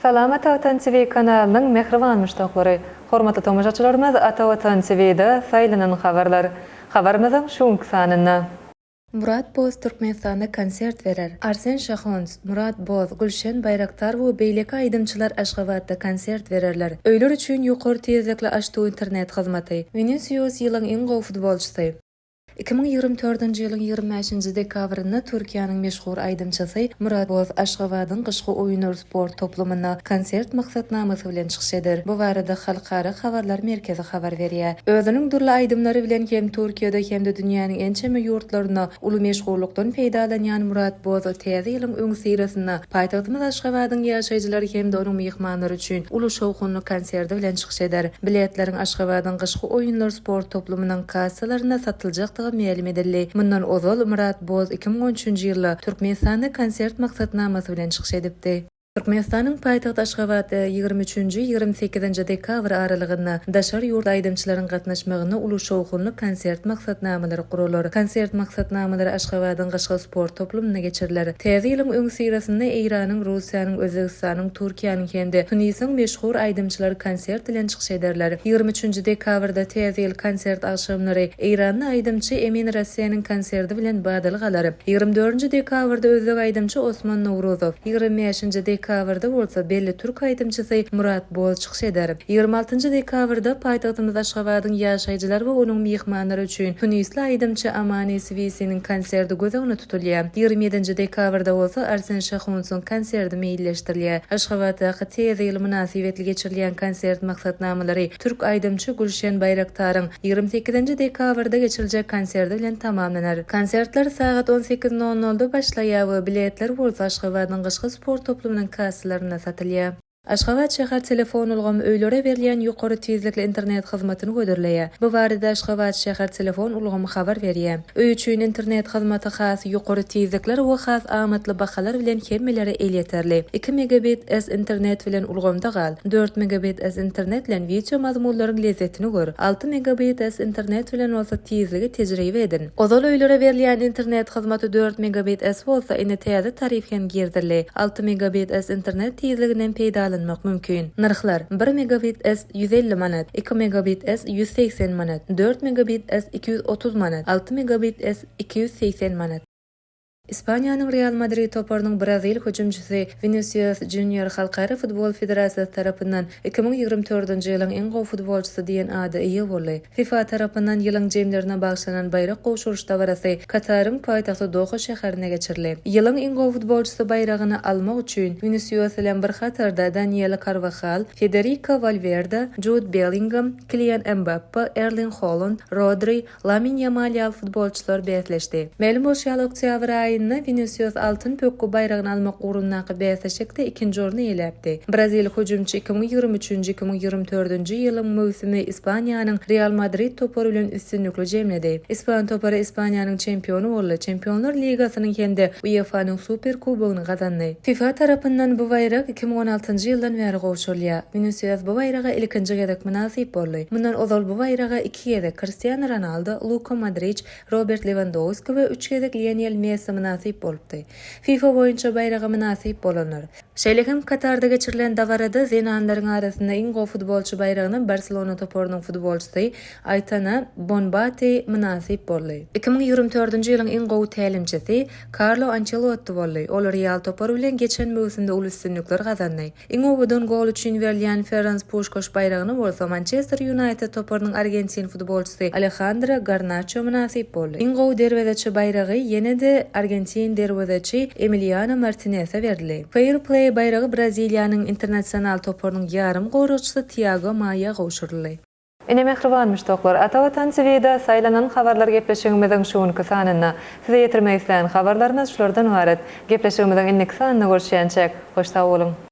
Salam Ata Watan TV kanalynyň mähriban muşdaklary! Hormatly tomaşaçylarymyz Ata Watan TV-de saýlanan habarlar. Habarymyzyň şu günki sanynda. Murat Boz Türkmenistanda konsert berer. Arsen Şahonz, Murat Boz, Gülşen Baýraktar we beýleki aýdymçylar Aşgabatda konsert bererler. Öýler üçin ýokary tizlikli Aştu internet hyzmaty. Winisius ýylyň iň gowy futbolçysy. 2024-nji ýylyň 25-nji dekabrynda Türkiýäniň meşhur aýdymçysy Murat Boz Aşgabadyň Gyşky oýunlar sport toplumynda konsert maksatnamasy bilen çykyş eder. Bu barada Halkara habarlar merkezi habar berýär. Özüniň dürli aýdymlary bilen hem Türkiýede hem-de dünýäniň ençeme ýurtlarynda uly meşhurlykdan peýdalanýan Murat Boz täze ýylyň öňüsyrasynda paýtagtymyz Aşgabadyň ýaşaýjylary hem-de onuň myhmanlary üçin uly şowhunly konserdi bilen çykyş eder. Biletleriň Aşgabadyň Gyşky oýunlar sport toplumynyň kassalarynda satyljakdygy mälim edildi. Mundan ozal, Myrat Boz 2013-nji ýylda Türkmenistanda konsert maksatnamasy bilen çykyş edipdi. Türkmenistanyň paýtagty Aşgabatda 23-nji, 28-nji dekabr aralygynda daşary ýurt aýdymçylaryň gatnaşmagynda uly şowhunly konsert maksatnamalary guralar. Konsert maksatnamalary Aşgabadyň Gyşky sport toplumynda geçiriler. Täze ýylyň öňüsyrasynda Eýranyň, Russiýanyň, Özbegistanyň, Türkiýäniň hem-de Tunisiň meşhur aýdymçylary konsert bilen çykyş ederler. 23-nji dekabrda Täze ýyl konsert agşamlary eýranly aýdymçy Emin Rasseniň konserdi bilen badalga alar. 24-nji dekabrda özbek aýdymçy Osman Nowruzow, 25-nji dekabrda bolsa belli türk aýdymçysy Murat Boz çykyş eder. 26-njy dekabrda paýtagtymyz Aşgabadyň ýaşaýjylary we onuň myhmanlary üçin tunisli aýdymçy Amani Swisiniň konserdi göz öňünde tutulýar. 27-nji dekabrda bolsa Arsen Şahunsyň konserdi meýilleşdirilýär. Aşgabatdaky Täze ýyl mynasybetli geçirilýän konsert maksatnamalary türk aýdymçy Gülşen Baýraktaryň 28-nji dekabrda geçiriljek konserdi bilen tamamlanar. Konsertler sagat 18 nol nolda başlaýar we biletler bolsa Aşgabadyň Gyşky sport toplumynyň kassalarynda satylýar. Aşgabat şäher telefon ulgamy öýlere berilýän ýokary tizlikli internet hyzmatyny hödürleýär. Bu barada Aşgabat şäher telefon ulgamy habar berýär. Öý üçin internet hyzmaty has ýokary tizlikler we has amatly bahalar bilen hemmelere elýeterli. Iki megabit s internet bilen ulgamda gal, dört megabit s internet bilen wideo mazmunlaryň lezzetini gör, alty megabit s internet bilen bolsa tizligi tejribe edin. Ozal öýlere berilýän internet hyzmaty dört megabit s bolsa, indi täze tarif hem girizildi. Alty megabit s internet tizliginden peýdalanmak mümkin. Nyrhlar, bir megabit s 150 manat, iki megabit s 180 manat, dört megabit s 230 manat, alty megabit s 280 manat. Ispaniýanyň Real Madrid toparynyň brazil hüjümçisi Winisius Junior Halkara futbol federasiýasy tarapyndan 2024-nji ýylyň iň gowy futbolçysy diýen ada eýe boldy. FIFA tarapyndan ýylyň jemlerine bagyşlanan baýrak gowşuryş dabarasy Kataryň paýtagty Doha şäherinde geçirildi. Ýylyň iň gowy futbolçysy baýragyny almak üçin Winisius bilen bir hatarda Daniel Karwahal, Federiko Walwerde, Jud Bellingem, Kilian Mbappe, Erling Holand, Rodri, Lamin Ýamal ýaly futbolçylar bäsleşdi. Mälim bolşy ýaly, oktýabr aýynda Winisius Altyn pökgi baýragyny almak ugrundaky bäsleşikde ikinji orny eýeläpdi. Brazil hüjümçi 2023-nji, 2024-nji ýylyň möwsümi Ispaniýanyň Real Madrid topary bilen üstünlikli jemledi. Ispan topary Ispaniýanyň çempiony boldy, Çempionlar ligasynyň hem-de UEFA-nyň Super kubogyny gazandy. FIFA tarapyndan bu baýrak 2016-njy ýyldan bäri gowşurylýar. Winisius bu baýraga ilkinji gezek mynasyp boldy. Mundan ozal bu baýraga iki gezek Kristiano Ronaldo, Luka Modriç, Robert Lewandowski we üç gezek Lionel Messi mynasyp bolupdy. FIFA boýunça baýraga mynasyp bolanlar. Şeýle hem Katarda geçirilen dabarada zenanlaryň arasynda iň gowy futbolçy baýragyna Barselona toparynyň futbolçysy Aýtana Bonbati mynasyp boldy. 2024-nji ýylyň iň gowy tälimçisi Karlo Ançelotti boldy. Ol Real topary bilen geçen möwsümde uly üstünlikler gazandy. Iň owadan gol üçin berilýän Ferenc Puşkaş baýragyna bolsa Mançester Ýunaýted toparynyň argentin futbolçysy Alehandro Garnaço mynasyp boldy. Iň gowy derwezeçi baýragy ýene-de argentin derwezeçi Emiliano Martinese berildi. Fair Play baýragy Braziliýanyň Internasional toparynyň ýarym goragçysy Tiago Maýa gowşuryldy. Ine mähriban muşdaklar, Ata Watan TV-da Saýlanan habarlar gepleşigimiziň şu günki sanynda size ýetirmek islän habarlarymyz şulardan ybarat. Gepleşigimiziň indiki sanynda görüşýänçäk, hoş sag boluň!